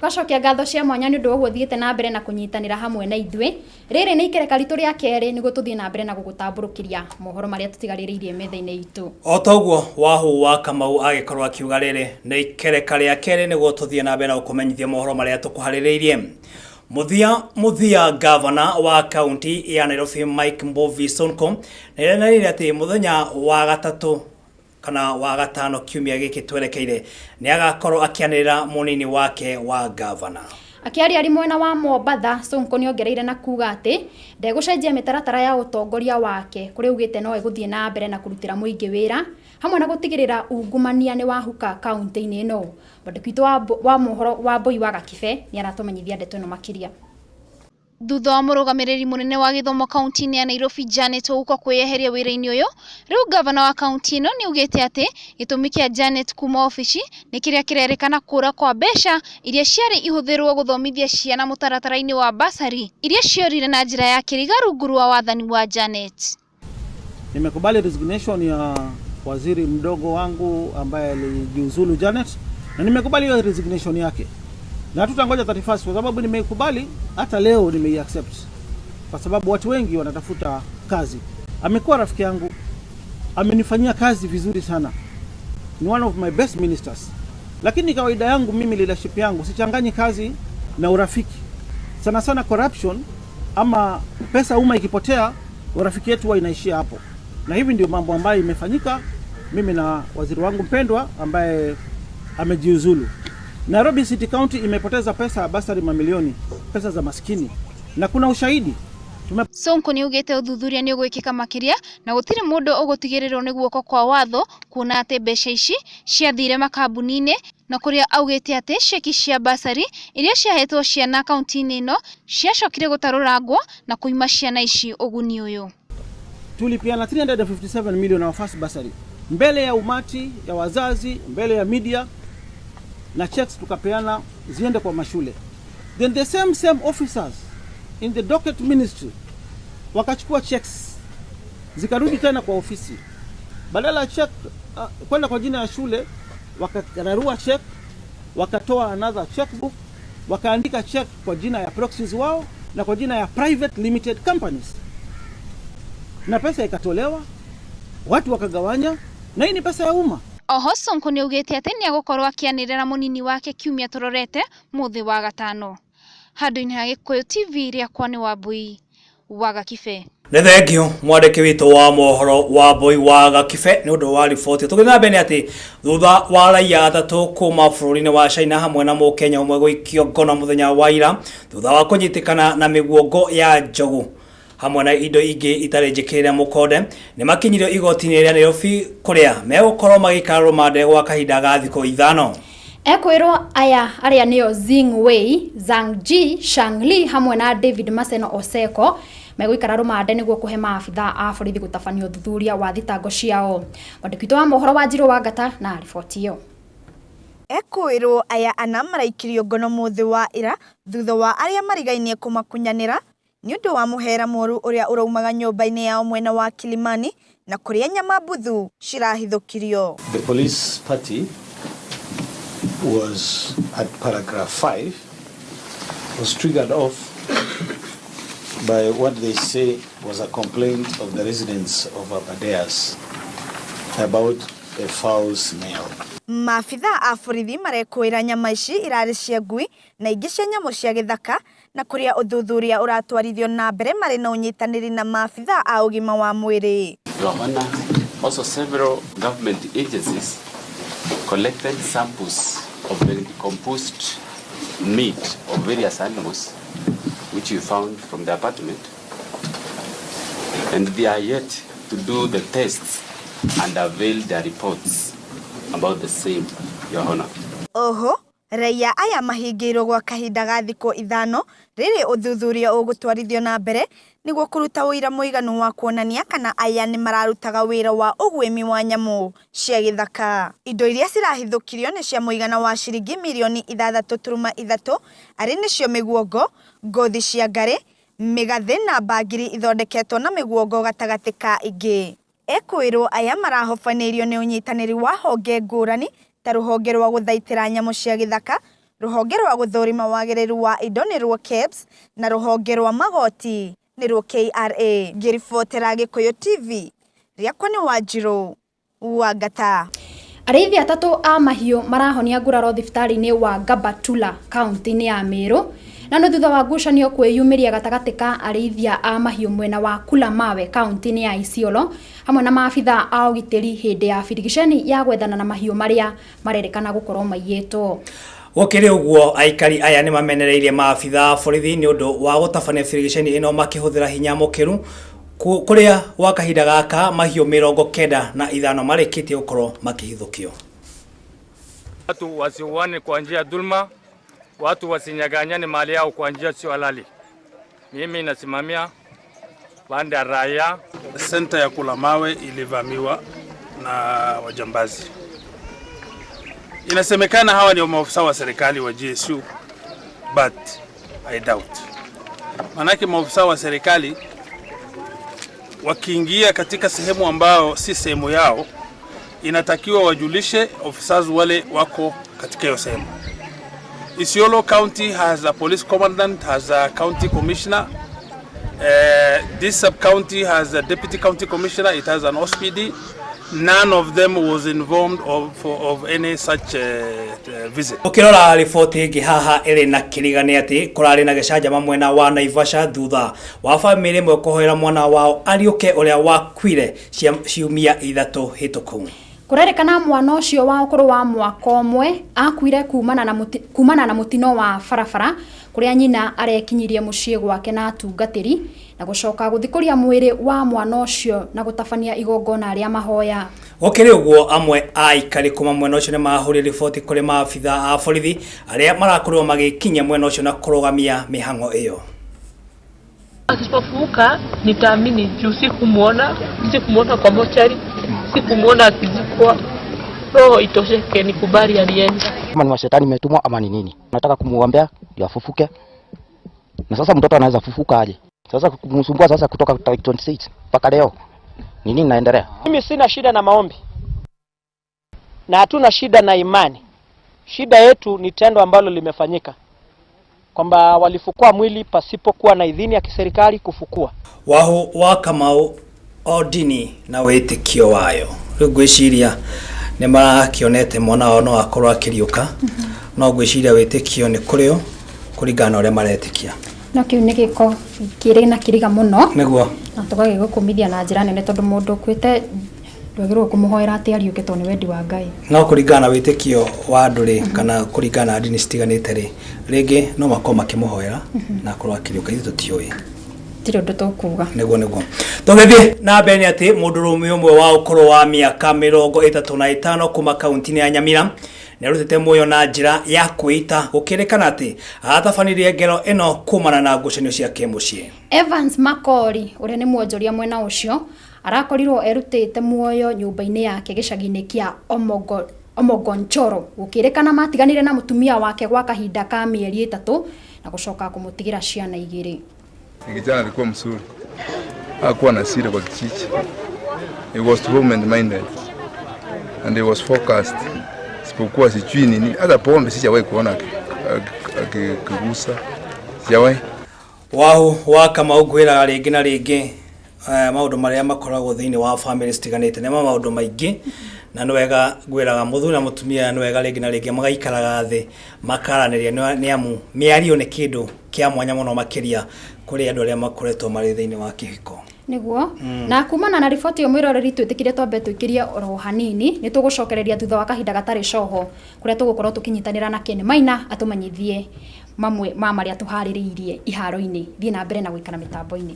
Tũgacokia ngatho cia mwanya nĩ ũndũ wa ũguo ũthiĩte na mbere na kũnyitanĩra hamwe na ithuĩ. Rĩrĩ nĩ ikereka ritũ rĩa kerĩ nĩguo tũthiĩ na mbere na gũgũtambũrũkĩria mohoro marĩa tũtigarĩrĩirie metha-inĩ itũ. O ta ũguo Wahu wa Kamau agĩkorwo akiuga rĩrĩ nĩ ikereka rĩa kerĩ nĩguo tũthiĩ na mbere na gũkũmenyithia mohoro marĩa tũkũharĩrĩirie. Mũthia mũthia gavana wa kaunti ya Nairobi Mike Mbuvi Sonko nĩeranĩire atĩ mũthenya wa gatatũ kana wa gatano kiumia gĩkĩ twerekeire nĩ agakorwo akĩanĩrĩra mũnini wake wa gavana. Akĩaria arĩ mwena wa Mombatha, Sonko nĩongereire na kuga atĩ ndegũcenjia mĩtaratara ya ũtongoria wake kũrĩa augĩte no egũthiĩ na mbere na kũrutĩra mũingĩ wĩra hamwe na gũtigĩrĩra ungumania nĩ wahuka kaunti-inĩ ĩno. Mwandĩki witũ wa mohoro Wambũi wa Gakibe nĩ aratũmenyithia ndeto ĩno makĩria. Thutha wa mũrũgamĩrĩri mũnene wa gĩthomo kaunti-inĩ ya Nairobi Janet Ouko kwĩyeheria wĩra-inĩ ũyũ, rĩu ngavana wa kaunti ĩno nĩ augĩte atĩ gĩtũmi kĩa Janet kuma obici nĩ kĩrĩa kĩrerĩkana kũra kwa mbeca iria ciarĩ ihũthĩrwo gũthomithia ciana mũtaratara-inĩ wa bursary iria ciorire na njĩra ya kĩriga rungu rwa wathani wa Janet. Nimekubali resignation ya waziri mdogo wangu ambaye alijiuzulu Janet, na nimekubali hiyo resignation yake, na tutangoja 31 kwa sababu nimeikubali, hata leo nimeiaccept, kwa sababu watu wengi wanatafuta kazi. Amekuwa rafiki yangu, amenifanyia kazi vizuri sana, ni one of my best ministers, lakini kawaida yangu mimi, leadership yangu, sichanganyi kazi na urafiki. Sana sana corruption ama pesa umma ikipotea, urafiki yetu huwa inaishia hapo, na hivi ndio mambo ambayo imefanyika mimi na waziri wangu mpendwa ambaye amejiuzulu. Nairobi City County imepoteza pesa ya bursary, mamilioni, pesa za maskini, na kuna ushahidi. Sonko nĩ augĩte ũthuthuria nĩ ũgwĩkĩka makĩria na gũtirĩ mũndũ ũgũtigĩrĩrwo nĩ guoko kwa watho kuona atĩ mbeca ici ciathire makambuni-inĩ na kũrĩa augĩte atĩ ceki cia bursary iria ciahetwo ciana kaunti-inĩ ĩno ciacokire gũtarũrangwo na kũima ciana ici ũguni ũyũ. Tulipeana 357 million, our first bursary, mbele ya umati ya wazazi, mbele ya media, na checks tukapeana ziende kwa mashule. Then the same same officers in the docket ministry wakachukua checks zikarudi tena kwa ofisi, badala ya check kwenda kwa jina ya shule, wakararua check, wakatoa another checkbook, wakaandika check kwa jina ya proxies wao na kwa jina ya private limited companies, na pesa ikatolewa, watu wakagawanya, na hii ni pesa ya umma. Oho Sonko nĩ augĩte atĩ nĩ egũkorwo akĩanĩrĩra mũnini wake kiumia tũrorete mũthĩ wa gatano. Handũ-inĩ ha Gĩkũyũ TV, rĩakwa nĩ Wambui wa Gakibe. Nĩ thengio mwandĩki witũ wa mohoro Wambui wa Gakibe nĩ ũndũ wa riboti. Tũgĩthiĩ na mbere nĩ atĩ thutha wa raiya atatũ kuma bũrũri-inĩ wa China hamwe na mũkenya ũmwe gũikio ngono mũthenya wa ira thutha wa kũnyitĩkana na mĩguongo ya njogu hamwe na indo ingĩ itarĩ njĩkĩrĩre mũkonde, nĩ makinyirio igoti-inĩ rĩa Nairobi kũrĩa megũkorwo magĩikara rũmande gwa kahinda ga thikũ 5. Ekwĩrwo aya arĩa nĩo Zing Wei, Zhang Ji, Shang Li hamwe na David Maseno Oseko megũikara rũmande nĩguo kũhe maabitha a borithi gũtabania ũthuthuria wa thitango ciao. Mwandĩki witũ wa mohoro Wanjirũ wa Ngata na riboti ĩyo. Ekwĩrwo aya ana maraikirio ngono mũthĩ wa ira thutha wa arĩa marigainie kũmakunyanĩra nĩ ũndũ wa mũhera mũru ũrĩa ũraumaga nyũmba-inĩ yao mwena wa Kilimani na kũrĩa nyama mbuthu cirahithũkirio. The police party was at paragraph 5, was triggered off by what they say was a complaint of the residents of Aberdares about a foul smell. Maabitha a borithi marekũĩra nyama ici irarĩ cia ngui na ingĩ cia nyamũ cia gĩthaka, na kũrĩa ũthuthuria ũratwarithio na mbere marĩ na ũnyitanĩri na maabitha a ũgima wa mwĩrĩ. Your Honor, also several government agencies collected samples of the decomposed meat of various animals which we found from the apartment, and they are yet to do the tests and avail their reports about the same, Your Honor. Oho raiya aya mahingĩirwo gwa kahinda ga thikũ 5 rĩrĩ ũthuthuria ũgũtwarithio na mbere nĩguo kũruta ũira mũiganu wa kuonania kana aya nĩ mararutaga wĩra wa ũguĩmi wa nyamũ cia gĩthaka. Indo iria cirahithũkirio nĩ cia mũigana wa ciringi mirioni 6.3, arĩ nĩcio mĩguongo, ngothi cia ngarĩ, mĩgathĩ na mbangiri ithondeketwo na mĩguongo gatagatĩ ka ingĩ. Ekwĩrwo aya marahobanĩirio nĩ ũnyitanĩri wa honge ngũrani ta rũhonge rwa gũthaitĩra nyamũ cia gĩthaka, Rũhonge rwa gũthũrima wagĩrĩru wa indo nĩruo KEBS na rũhonge rwa magoti nĩruo KRA. Ngĩribotera Gĩkũyũ TV, rĩakwa nĩ Wanjirũ Wangata. Arĩithi atatũ a mahiũ marahonia nguraro thibitarĩ-inĩ wa Gabatula kaunti-inĩ ya Meru na nĩ thutha wa ngucanio kwĩyumĩria gatagatĩ ka arĩithia a mahiũ mwena wa Kulamawe kaunti-inĩ ya Isiolo hamwe na maabitha a ũgitĩri hĩndĩ ya birigiceni ya gwethana na mahiũ marĩa marerĩkana gũkorwo maiyĩtwo. Gũkĩrĩ ũguo, aikari aya nĩ mamenereirie maabitha a borithi nĩ ũndũ wa gũtabania birigiceni ĩno makĩhũthĩra hinya mũkĩru kũrĩa gwa kahinda gaka mahiũ 95 marĩkĩtie gũkorwo makĩhithũkio. Watu wasiuane kwa njia ya dhulma, watu wasinyang'anyane mali yao kwa njia sio halali. Mimi nasimamia pande ya raia. Senta ya Kulamawe ilivamiwa na wajambazi. Inasemekana hawa ni maofisa wa serikali wa GSU, but I doubt. Manake maofisa wa serikali wakiingia katika sehemu ambayo si sehemu yao, inatakiwa wajulishe officers wale wako katika hiyo sehemu. Isiolo County has a police commandant, has a county commissioner. This sub-county has a deputy county commissioner, it has an OSPD. None of them was informed of any such visit. Ukirora riboti ĩngĩ haha ĩrĩ na kĩriga nĩ atĩ kũrarĩ na gĩcanjama mwena wa Naivasha thutha wa bamĩrĩ ĩmwe kũhoera mwana wao ariũke ũrĩa wakuire ciumia 3 hĩtũku. Kũrerĩkana mwana ũcio wa ũkũrũ wa mwaka ũmwe akuire kumana na mũtino wa barabara kũrĩa nyina arekinyirie mũciĩ gwake na atungatĩri na gũcoka gũthikũria mwĩrĩ wa mwana ũcio na gũtabania igongona rĩa mahoya. Gũkĩrĩ ũguo, amwe a aikari kuma mwena ũcio nĩ mahũrire riboti kũrĩ maabitha a borithi arĩa marakorirwo magĩkinya mwena ũcio na kũrũgamia mĩhang'o ĩyo. Asipofufuka nitaamini juu sikumuona, sikumuona kwa mochari, sikumuona akizikwa. Roho itosheke nikubali alienda. Kama ni mashetani imetumwa ama ni nini? Nataka kumuombea ndio afufuke. Na sasa mtoto anaweza fufuka aje? Sasa kumsumbua sasa kutoka tarehe 26 mpaka leo. Ni nini naendelea? Mimi sina shida na maombi. Na hatuna shida na imani. Shida yetu ni tendo ambalo limefanyika. Kwamba walifukua mwili pasipokuwa na idhini ya kiserikali kufukua. Wahu wa Kamau o ndini na wĩtĩkio wayo. Rĩu ngwĩciria nĩ marakĩonete mwana wao no akorwo akĩriũka, no ngwĩciria wĩtĩkio nĩ kũrĩo kũringana na ũrĩa maretĩkia. No kĩu nĩ gĩko kĩrĩ na kĩriga mũno. Nĩguo. Na tũgagĩgũkũmithia na njĩra nene tondũ mũndũ ũkuĩte ndwagĩrĩirwo kũmũhoera atĩ ariũke tondũ nĩ wendi wa Ngai. No kũringana na wĩtĩkio wa andũ rĩ, kana kũringana na ndini citiganĩte rĩ, rĩngĩ no makorwo makĩmũhoera na akorwo akĩriũka, ithuĩ tũtiũĩ. Tirĩ ũndũ tũkuga. Nĩguo nĩguo. Tũgĩthiĩ na mbere nĩ atĩ mũndũrũme ũmwe wa ũkũrũ wa mĩaka 35 kuma kaunti-inĩ ya Nyamira nĩarutĩte muoyo na njĩra ya kwĩita gũkĩrĩkana atĩ aratabanirie ngero ĩno kumana na ngucanio cia kĩmũciĩ. Evans Makori ũrĩa nĩ mwonjoria mwena ũcio arakorirwo erutĩte muoyo nyũmba-inĩ yake gĩcagi-inĩ kĩa Omogonchoro gũkĩrĩkana matiganire na mũtumia wake gwa kahinda ka mĩeri 3 na gũcoka kũmũtigĩra ciana 2. Kijana alikuwa mzuri, hakuwa na siri kwa kijiji. He was development minded and he was focused. Sipokuwa sijui nini, hata pombe sijawahi kuona akigusa, sijawahi. Wahu wa Kamau ngwĩraga rĩngĩ na rĩngĩ maũndũ marĩa makoragwo thĩinĩ wa family citiganĩte nĩ maũndũ maingĩ, na nĩ wega ngwĩraga mũthuri na mũtumia nĩ wega rĩngĩ na rĩngĩ magaikaraga thĩ makaranĩria, nĩ amu mĩario nĩ kĩndũ kĩa mwanya mũno makĩria kũrĩ andũ arĩa makoretwo marĩ thĩinĩ wa kĩhiko. Nĩguo. Na kumana na riboti ĩyo mwĩroreri twĩtĩkire twambe tũikĩrie oro hanini, nĩ tũgũcokereria thutha wa kahinda gatarĩ coho kũrĩa tũgũkorwo tũkĩnyitanĩra na Ken Maina atũmenyithie mamwe ma marĩa tũharĩrĩirie iharo-inĩ. Thiĩ na mbere na gũikara mĩtambo-inĩ.